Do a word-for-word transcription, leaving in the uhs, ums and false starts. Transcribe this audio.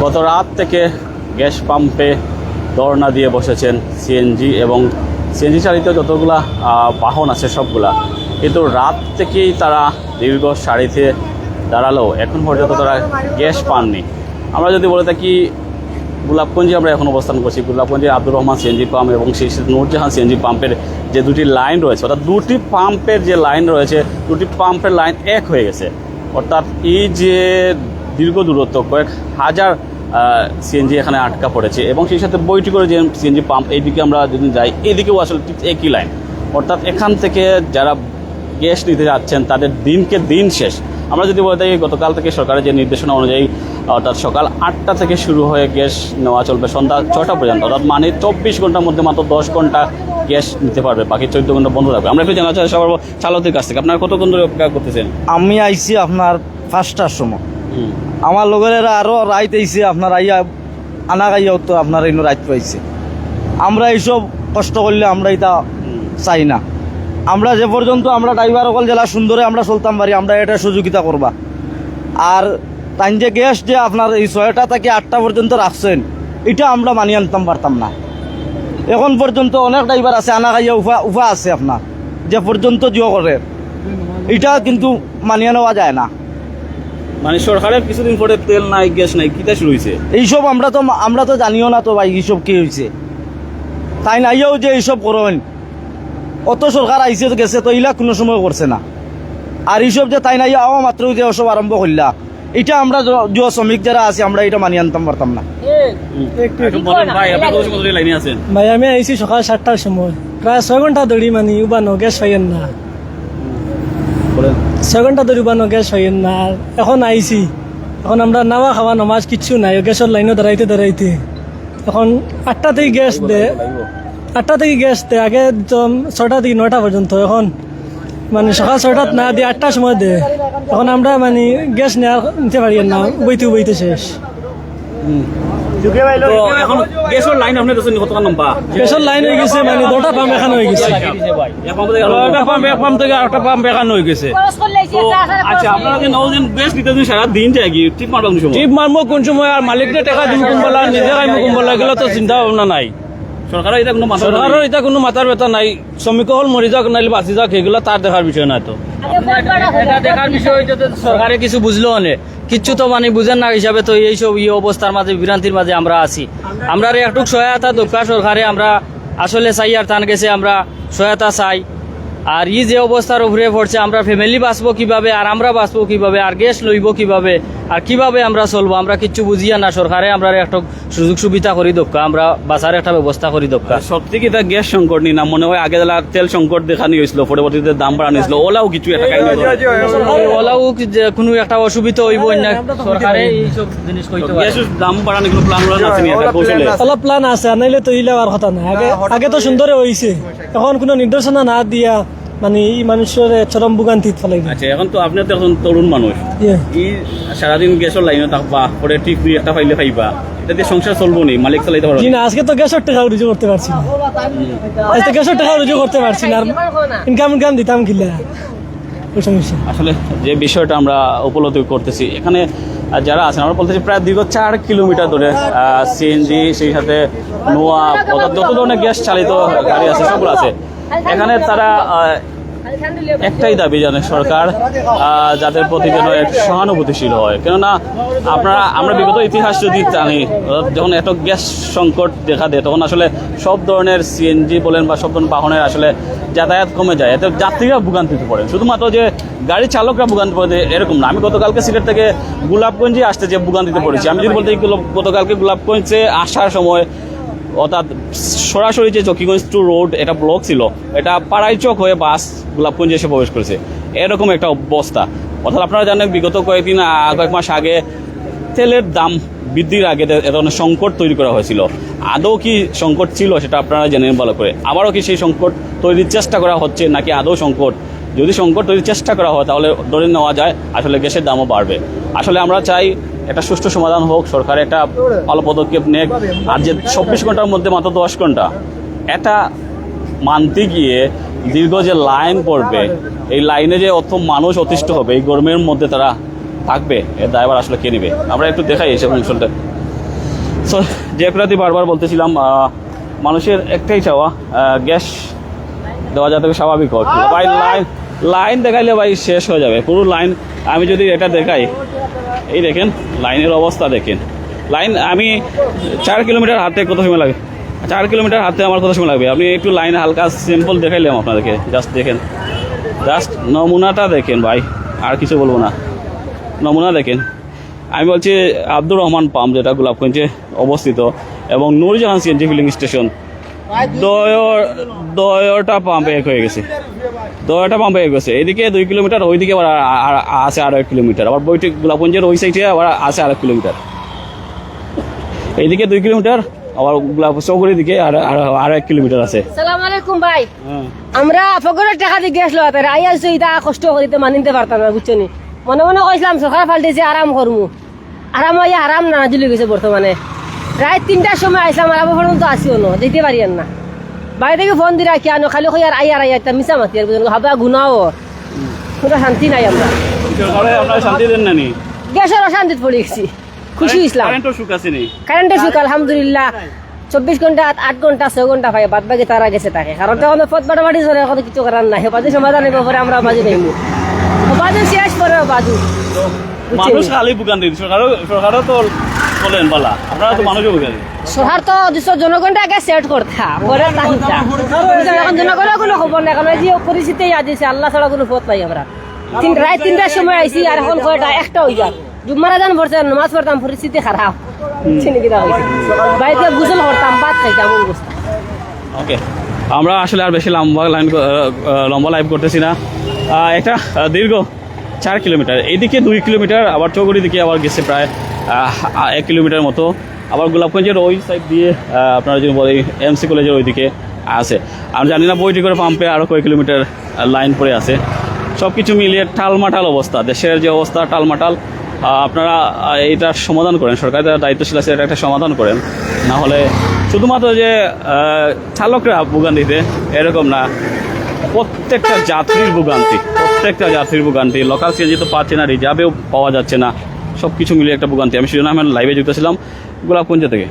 গত রাত থেকে গ্যাস পাম্পে ধর্ণা দিয়ে বসেছেন সিএনজি এবং সিএনজি চালিত যতগুলা আহ, বাহন আছে সবগুলা, কিন্তু রাত থেকেই তারা দীর্ঘ সারিতে দাঁড়ালেও এখন পর্যন্ত তারা গ্যাস পাননি। আমরা যদি বলে থাকি, গোলাপগঞ্জে আমরা এখন অবস্থান করছি, গোলাপগঞ্জে আব্দুর রহমান সিএনজি পাম্প এবং সেই সাথে নূরজাহান সিএনজি পাম্পের যে দুটি লাইন রয়েছে, অর্থাৎ দুটি পাম্পের যে লাইন রয়েছে, দুটি পাম্পের লাইন এক হয়ে গেছে। অর্থাৎ এই যে দীর্ঘ দূরত্ব, কয়েক হাজার সিএনজি এখানে আটকা পড়েছে এবং সেই সাথে বৈঠকের যে সিএনজি পাম্প, এইদিকে আমরা যদি যাই, এইদিকেও আসলে ঠিক একই লাইন। অর্থাৎ এখান থেকে যারা গ্যাস নিতে যাচ্ছেন, তাদের দিনকে দিন শেষ। আমরা যদি বলে থাকি, গতকাল থেকে সরকারের যে নির্দেশনা অনুযায়ী, অর্থাৎ সকাল আটটা থেকে শুরু হয়ে গ্যাস নেওয়া চলবে সন্ধ্যা ছটা পর্যন্ত, অর্থাৎ মানে চব্বিশ ঘন্টার মধ্যে মাত্র দশ ঘন্টা গ্যাস নিতে পারবে, বাকি চোদ্দ ঘন্টা বন্ধ থাকবে। আমরা একটু জানার চেষ্টা করবো চালকদের কাছ থেকে, আপনারা কতক্ষণ ধরে অপেক্ষা করতেছেন? আমি আইছি আপনার পাঁচটার সময়। হুম। আমার লগের এরা আরো রাইত আইছে, আপনার আইয়া আনা খাইয়াও তো আপনার ইনো রাইত পাইছে। আমরা এইসব কষ্ট করলে আমরা এটা চাই না। আমরা যে পর্যন্ত আমরা ড্রাইভার অকল যেলা সুন্দরে আমরা চলতাম পারি, আমরা এটা সহযোগিতা করবা। আর তাইন যে গ্যাস যে আপনার এই ছয়টা থেকে আটটা পর্যন্ত রাখছেন, এটা আমরা মানিয়ে আনতাম পারতাম না। এখন পর্যন্ত অনেক ড্রাইভার আছে আনা খাইয়া উফা উফা আছে আপনার, যে পর্যন্ত জিও করে, এটা কিন্তু মানিয়ে নেওয়া যায় না। মানে সরকারের কিছুদিন পরে তেল নাই, গ্যাস নাই, কিতা শুরু হয়েছে? এইসব আমরা তো আমরা তো জানিও না তো ভাই, এইসব কি হয়েছে। তাইন আইয়াও যে এইসব করইন, অত সরকার আইছে তো গেছে তো, ইলা কোনো সময় করছে না। আর এইসব যে তাইন আইয়া আওয়া মাত্রই যে ওসব আরম্ভ করলা, এটা আমরা য- যুব শ্রমিক যারা আছি, আমরা এটা মানিয়ে আনতাম পারতাম না। একটু বলেন ভাই, আপনি কত সময় ধরে লাইনে আছেন? ভাই, আমি আইছি সকাল সাতটার সময়, প্রায় ছয় ঘন্টা ধরি মানে উবানো গ্যাস পাইয়েন না। বলেন। ছয় ঘন্টা ধরি উবানো গ্যাস পাইয়েন না। আর এখন আইছি, এখন আমরা নাওয়া খাওয়া নমাজ কিচ্ছু নাই, গ্যাসের লাইনও দাঁড়াইতে দাঁড়াইতে এখন আটটা থেকে গ্যাস দে, আটটা থেকে গ্যাস দে, আগে তো ছয়টা থেকে নয়টা পর্যন্ত, এখন মানে সকাল ছয়টাত না দিয়ে আটটার সময় দে। এখন আমরা মানে গ্যাস নেওয়ার নিতে পারি না, উবাইতে উবাইতে শেষ। তো এখন গ্যাসের লাইন আপনার কাছে কতটা লম্বা? গ্যাসের লাইন হয়ে গেছে মানে দুটা পাম্প এখানে হয়ে গেছে। এক পাম্প থেকে আরেকটা পাম্প, এক পাম্প থেকে আরেকটা পাম্প এখানে হয়ে গেছে। তো আচ্ছা, আপনারা যে নৌ দিন গ্যাস নিতে দিন সারা দিন যায় কি? টিপ মারবেন কোন সময়? টিপ মারবো কোন সময়? আর মালিকরে টাকা দিব কোনবেলা, নিজে খাইমু কোনবেলা, এগুলো তো চিন্তা ভাবনা নাই। সরকারের এটা কোনো মাথা সরকারের এটা কোনো মাথার ব্যথা নাই। শ্রমিক হল মরি যাক নাইলে বাঁচি যাক, এগুলো তার দেখার বিষয় না তো। এটা দেখার বিষয় হইতে তো সরকারে কিছু বুঝলো অনে, কিচ্ছু তো মানে বুঝেন না হিসাবে তো এইসব এই অবস্থার মাঝে, বিভ্রান্তির মাঝে আমরা আছি। আমরা একটুক সহায়তা দরকার সরকারে, আমরা আসলে চাই আর তান গেছে আমরা সহায়তা চাই। আর এই যে অবস্থার উপরে পড়ছে, আমরা ফ্যামিলি বাঁচবো কিভাবে, আর আমরা বাঁচবো কিভাবে, আর গ্যাস লইব কিভাবে, আর কিভাবে আমরা চলবো, আমরা কিচ্ছু বুঝিয়া না। সরকারে আমরা একটু সুযোগ সুবিধা করি দক্কা, আমরা বাঁচার একটা ব্যবস্থা করি দক্কা। সত্যি কি তা গ্যাস সংকট নি না? মনে হয় আগে যেলা তেল সংকট দেখানি হয়েছিল, পরবর্তীতে দাম বাড়ানি হয়েছিল, ওলাও কিছু একটা কাহিনী হয়েছিল। ওলাও কি যে কোনো একটা অসুবিধা হইব না, সরকারে এইসব জিনিস কইতে পারে। গ্যাসের দাম বাড়ানি কোনো প্ল্যান আছে নি এটা কৌশলে? অলপ প্ল্যান আছে, আর নাইলে তো ইলা আর কথা নাই। আগে আগে তো সুন্দরে হইছে, এখন কোনো নির্দেশনা না দিয়া মানে এই মানুষের চরম ভোগান্তিত ফেলাই দিই। আচ্ছা, এখন তো আপনি তো এখন তরুণ মানুষ, ইয়ে। এই সারাদিন গ্যাসের লাইনে থাকবা, পরে টিপ দুই একটা পাইলে পাইবা, এটা দিয়ে সংসার চলবো নি? মালিক চালাইতে পারবো জি নি? না, আজকে তো গ্যাসের টাকা রুজি করতে পারছি না, আজকে গ্যাসের টাকা রুজি করতে পারছি না। আর ইনকাম ইনকাম দিতাম কিলা, ওই সমস্যা। আসলে যে বিষয়টা আমরা উপলব্ধি করতেছি, এখানে আহ, যারা আছেন, আমরা বলতেছি প্রায় দীর্ঘ চার কিলোমিটার ধরে সিএনজি, সেই সাথে নোয়া, অর্থাৎ যত ধরনের গ্যাস চালিত গাড়ি আছে, সবগুলো আছে। এখানে তারা আহ, একটাই দাবি জানে সরকার, আহ, যাদের প্রতি যেন একটু সহানুভূতিশীল হয়। কেননা আপনারা, আমরা বিগত ইতিহাস যদি জানি, অর্থাৎ যখন এত গ্যাস সংকট দেখা দেয়, তখন আসলে সব ধরনের সিএনজি বলেন বা সব ধরনের বাহনের আসলে যাতায়াত কমে যায়, এতে যাত্রীরা ভোগান্তিতে পড়েন। শুধুমাত্র যে গাড়ি চালকরা ভোগান্তি পড়ে এরকম না। আমি গতকালকে সিলেট থেকে গোলাপগঞ্জে আসতে যে ভোগান্তিতে পড়েছি, আমি যদি বলতে গেলে গতকালকে গোলাপগঞ্জে আসার সময়, অর্থাৎ সরাসরি যে চকিগঞ্জ টু রোড, এটা ব্লক ছিল, এটা পাড়াই চক হয়ে বাস গোলাপগঞ্জে এসে প্রবেশ করেছে, এরকম একটা অবস্থা। অর্থাৎ আপনারা জানেন, বিগত কয়েকদিন আ- কয়েক মাস আগে তেলের দাম বৃদ্ধির আগে এ ধরনের সংকট তৈরি করা হয়েছিল। আদৌ কি সংকট ছিল, সেটা আপনারা জানেন ভালো করে। আবারও কি সেই সংকট তৈরির চেষ্টা করা হচ্ছে, নাকি আদৌ সংকট? যদি সংকট তৈরির চেষ্টা করা হয়, তাহলে ধরে নেওয়া যায় আসলে গ্যাসের দামও বাড়বে। আসলে আমরা চাই একটা সুষ্ঠু সমাধান হোক, সরকার একটা ভালো পদক্ষেপ নেক। আর যে চব্বিশ ঘন্টার মধ্যে মাত্র দশ ঘন্টা, এটা মানতে গিয়ে দীর্ঘ যে লাইন পড়বে, এই লাইনে যে অত মানুষ অতিষ্ঠ হবে, এই গরমের মধ্যে তারা থাকবে, এর দায়ভার আসলে কে নেবে? আমরা একটু দেখাই এইসব অঞ্চলটা। তো, যে কথাটি বারবার বলতেছিলাম, আহ, মানুষের একটাই চাওয়া, আহ, গ্যাস দেওয়া যাতে স্বাভাবিক হোক। ভাই, লাইন, লাইন দেখাইলে ভাই শেষ হয়ে যাবে পুরো লাইন। আমি যদি এটা দেখাই, এই দেখেন, লাইনের অবস্থা দেখেন। লাইন আমি চার কিলোমিটার হাঁটতে কত সময় লাগে? চার কিলোমিটার হাঁটতে আমার কত সময় লাগবে? আপনি একটু লাইন হালকা স্যাম্পল দেখাইলাম আপনাদেরকে, জাস্ট দেখেন, জাস্ট নমুনাটা দেখেন ভাই, আর কিছু বলবো না। নমুনা দেখেন, আমি বলছি আব্দুর রহমান পাম্প, যেটা গোলাপগঞ্জে অবস্থিত, এবং নূরজাহান সিএনজি ফিলিং স্টেশন, দয়-, দয়টা পাম্প এক হয়ে গেছে, দয়টা পাম্প এক হয়ে গেছে। এদিকে দুই কিলোমিটার, ওইদিকে আবার আ-, আ-, আছে আরো এক কিলোমিটার, আবার বৈঠক গোলাপগঞ্জের ওই সাইডে আবার আছে আরো এক কিলোমিটার। এইদিকে দুই কিলোমিটার, আবার গোলাপ চৌকুড়ির দিকে আর, আর, আরো এক কিলোমিটার আছে। সালাম আলাইকুম ভাই। হ্যাঁ। আমরা ফকরের টাকা দি গ্যাস লওয়াতে আই আইছি, ইতা কষ্ট করিতে মানিতে পারতাম না, বুঝছো নি? মনে মনে কইছিলাম সরকার পাল্টেছে, আরাম করমু। আরাম অইয়া আরাম না, দিল গেছে বর্তমানে। রাইত তিনটার সময় আইছিলাম, আর আবার পর্যন্ত আসিও না, যেতে পারি আর না। বাড়ি থাকি ফোন দি রাখি আনো, খালি কই আর আই আর আই, একটা মিছা মাতি আর বুঝলেন, হাবা গুনাও। কোনো শান্তি নাই আমরা। সরকারে আপনার শান্তি দেন না নি? গ্যাসের অশান্তিত পড়ি গেছি। খুশি হইছিলাম। কারেন্টও সুখ আছে নি? কারেন্টের সুখ, আলহামদুলিল্লাহ। চব্বিশ ঘন্টা, আট ঘন্টা, ছয় ঘন্টা পাই, বাদ বাকি তারা গেছে থাকে। কারণ তখন পথ বাটাবাটি চলে, এখন কিছু করার নাই। বাজু সমাধানের ব্যাপারে আমরা বাজু নেই। বাজু শেষ পরে বাজু। বুঝছেন? মানুষ খালি ভোগান্তি, সরকারও, সরকারও তো বলেন বালা, আপনারা তো মানুষও ভোগান্তি। সরকার তো দিছে জনগণটা আগে সেট করতা, পরে তা হিতা। এখন জনগণের কোনো খবর নাই, কারণ এই যে পরিস্থিতি আজ আছে, আল্লাহ ছাড়া কোনো পথ নাই আমরা। তিন, রাইত তিনটার সময় আইছি, আর এখন কয়টা? একটা হই যায়। জুম্মার আজান পড়ছে, নামাজ পড়তাম, পরিস্থিতি খারাপ। চিনি কিনা হইছে? বাড়িতে গোসল করতাম, ভাত খাইতাম, ওই অবস্থা। ওকে, আমরা আসলে আর বেশি লম্বা লাইন, আহ, আহ, লম্বা লাইভ করতেছি না। আহ, একটা, আহ, দীর্ঘ চার কিলোমিটার, এইদিকে দুই কিলোমিটার, আবার চৌকুড়ির দিকে আবার গেছে প্রায়, আহ, আহ, এক কিলোমিটার মতো। আবার গোলাপগঞ্জের ওই সাইড দিয়ে, আহ, আপনারা যদি বলেন, এমসি কলেজের ওইদিকে আছে। আমি জানি না বৈঠকের পাম্পে আরও কয় কিলোমিটার, আহ, লাইন পড়ে আছে। সব কিছু মিলিয়ে টালমাটাল অবস্থা, দেশের যে অবস্থা টালমাটাল। আহ, আপনারা, আহ, এটার সমাধান করেন, সরকার যারা দায়িত্বশীল আছে, এটা একটা সমাধান করেন। না হলে শুধুমাত্র যে, আহ, চালকরা ভোগান্তিতে, এরকম না, প্রত্যেকটা যাত্রীর ভোগান্তি, প্রত্যেকটা যাত্রীর ভোগান্তি। লোকাল সিএনজি তো পাচ্ছি না, রিজার্ভেও পাওয়া যাচ্ছে না, সব কিছু মিলিয়ে একটা ভোগান্তি। আমি সুজন আহমেদ, লাইভে যুক্ত ছিলাম গোলাপগঞ্জ থেকে।